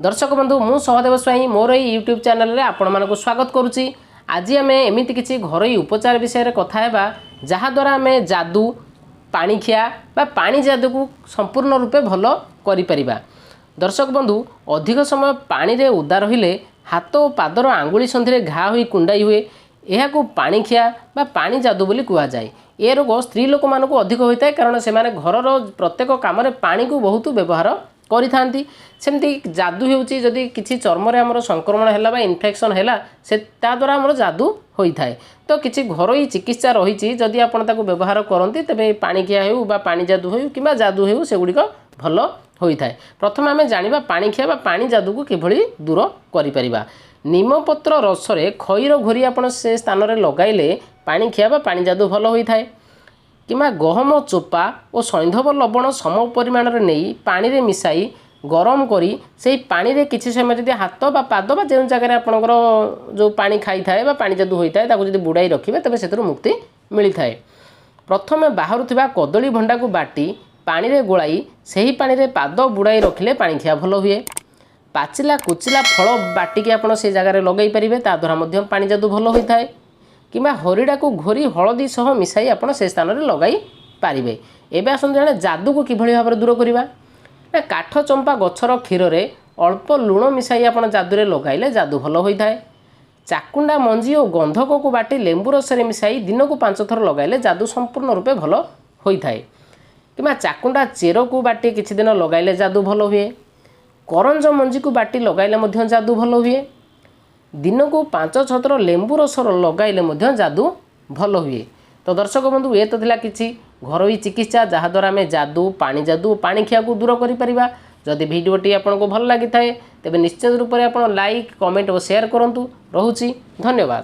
ଦର୍ଶକ ବନ୍ଧୁ, ମୁଁ ସହଦେବ ସ୍ୱାଇଁ ମୋର ଏଇ ୟୁଟ୍ୟୁବ୍ ଚ୍ୟାନେଲରେ ଆପଣମାନଙ୍କୁ ସ୍ୱାଗତ କରୁଛି। ଆଜି ଆମେ ଏମିତି କିଛି ଘରୋଇ ଉପଚାର ବିଷୟରେ କଥା ହେବା, ଯାହାଦ୍ୱାରା ଆମେ ଯାଦୁ, ପାଣିଖିଆ ବା ପାଣି ଯାଦୁକୁ ସମ୍ପୂର୍ଣ୍ଣ ରୂପେ ଭଲ କରିପାରିବା। ଦର୍ଶକ ବନ୍ଧୁ, ଅଧିକ ସମୟ ପାଣିରେ ଓଦା ରହିଲେ ହାତ ଓ ପାଦର ଆଙ୍ଗୁଳି ସନ୍ଧିରେ ଘା ହୋଇ କୁଣ୍ଡାଇ ହୁଏ। ଏହାକୁ ପାଣିଖିଆ ବା ପାଣି ଯାଦୁ ବୋଲି କୁହାଯାଏ। ଏ ରୋଗ ସ୍ତ୍ରୀ ଲୋକମାନଙ୍କୁ ଅଧିକ ହୋଇଥାଏ, କାରଣ ସେମାନେ ଘରର ପ୍ରତ୍ୟେକ କାମରେ ପାଣିକୁ ବହୁତ ବ୍ୟବହାର କରିଥାନ୍ତି। ସେମିତି ଯାଦୁ ହେଉଛି, ଯଦି କିଛି ଚର୍ମରେ ଆମର ସଂକ୍ରମଣ ହେଲା ବା ଇନଫେକ୍ସନ୍ ହେଲା, ସେ ତା ଦ୍ୱାରା ଆମର ଯାଦୁ ହୋଇଥାଏ। ତ କିଛି ଘରୋଇ ଚିକିତ୍ସା ରହିଛି, ଯଦି ଆପଣ ତାକୁ ବ୍ୟବହାର କରନ୍ତି ତେବେ ପାଣିଖିଆ ହେଉ ବା ପାଣି ଯାଦୁ ହେଉ କିମ୍ବା ଯାଦୁ ହେଉ, ସେଗୁଡ଼ିକ ଭଲ ହୋଇଥାଏ। ପ୍ରଥମେ ଆମେ ଜାଣିବା ପାଣିଖିଆ ବା ପାଣି ଯାଦୁକୁ କିଭଳି ଦୂର କରିପାରିବା। ନିମପତ୍ର ରସରେ ଖଇର ଘୋରି ଆପଣ ସେ ସ୍ଥାନରେ ଲଗାଇଲେ ପାଣିଖିଆ ବା ପାଣି ଯାଦୁ ଭଲ ହୋଇଥାଏ। କିମ୍ବା ଗହମ ଚୋପା ଓ ସୈନ୍ଧବ ଲବଣ ସମ ପରିମାଣରେ ନେଇ ପାଣିରେ ମିଶାଇ ଗରମ କରି ସେଇ ପାଣିରେ କିଛି ସମୟ ଯଦି ହାତ ବା ପାଦ ବା ଯେଉଁ ଜାଗାରେ ଆପଣଙ୍କର ଯେଉଁ ପାଣି ଖାଇଥାଏ ବା ପାଣି ଯାଦୁ ହୋଇଥାଏ, ତାକୁ ଯଦି ବୁଡ଼ାଇ ରଖିବେ, ତେବେ ସେଥିରୁ ମୁକ୍ତି ମିଳିଥାଏ। ପ୍ରଥମେ ବାହାରୁଥିବା କଦଳୀ ଭଣ୍ଡାକୁ ବାଟି ପାଣିରେ ଗୋଳାଇ ସେହି ପାଣିରେ ପାଦ ବୁଡ଼ାଇ ରଖିଲେ ପାଣିଖିଆ ଭଲ ହୁଏ। ପାଚିଲା କୁଚିଲା ଫଳ ବାଟିକି ଆପଣ ସେ ଜାଗାରେ ଲଗାଇ ପାରିବେ, ତା ଦ୍ୱାରା ମଧ୍ୟ ପାଣି ଯାଦୁ ଭଲ ହୋଇଥାଏ। କିମ୍ବା ହରିଡ଼ାକୁ ଘୋରି ହଳଦୀ ସହ ମିଶାଇ ଆପଣ ସେ ସ୍ଥାନରେ ଲଗାଇ ପାରିବେ। ଏବେ ଆସନ୍ତୁ ଜାଣେ ଯାଦୁକୁ କିଭଳି ଭାବରେ ଦୂର କରିବା। ନା, କାଠ ଚମ୍ପା ଗଛର କ୍ଷୀରରେ ଅଳ୍ପ ଲୁଣ ମିଶାଇ ଆପଣ ଯାଦୁରେ ଲଗାଇଲେ ଯାଦୁ ଭଲ ହୋଇଥାଏ। ଚାକୁଣ୍ଡା ମଞ୍ଜି ଓ ଗନ୍ଧକକୁ ବାଟି ଲେମ୍ବୁ ରସରେ ମିଶାଇ ଦିନକୁ 5 ଥର ଲଗାଇଲେ ଯାଦୁ ସମ୍ପୂର୍ଣ୍ଣ ରୂପେ ଭଲ ହୋଇଥାଏ। କିମ୍ବା ଚାକୁଣ୍ଡା ଚେରକୁ ବାଟି କିଛି ଦିନ ଲଗାଇଲେ ଯାଦୁ ଭଲ ହୁଏ। କରଞ୍ଜ ମଞ୍ଜିକୁ ବାଟି ଲଗାଇଲେ ମଧ୍ୟ ଯାଦୁ ଭଲ ହୁଏ। ଦିନକୁ 5 6 ଥର ଲେମ୍ବୁ ରସ ଲଗାଇଲେ ମଧ୍ୟ ଯାଦୁ ଭଲ ହୁଏ। ତ ଦର୍ଶକ ବନ୍ଧୁ, ଏ ତ ଥିଲା କିଛି ଘରୋଇ ଚିକିତ୍ସା, ଯାହାଦ୍ୱାରା ଆମେ ଯାଦୁ, ପାଣି ଯାଦୁ, ପାଣିଖିଆକୁ ଦୂର କରିପାରିବା। ଯଦି ଭିଡ଼ିଓଟି ଆପଣଙ୍କୁ ଭଲ ଲାଗିଥାଏ, ତେବେ ନିଶ୍ଚିତ ରୂପରେ ଆପଣ ଲାଇକ୍, କମେଣ୍ଟ ଓ ସେୟାର କରନ୍ତୁ। ରହୁଛି, ଧନ୍ୟବାଦ।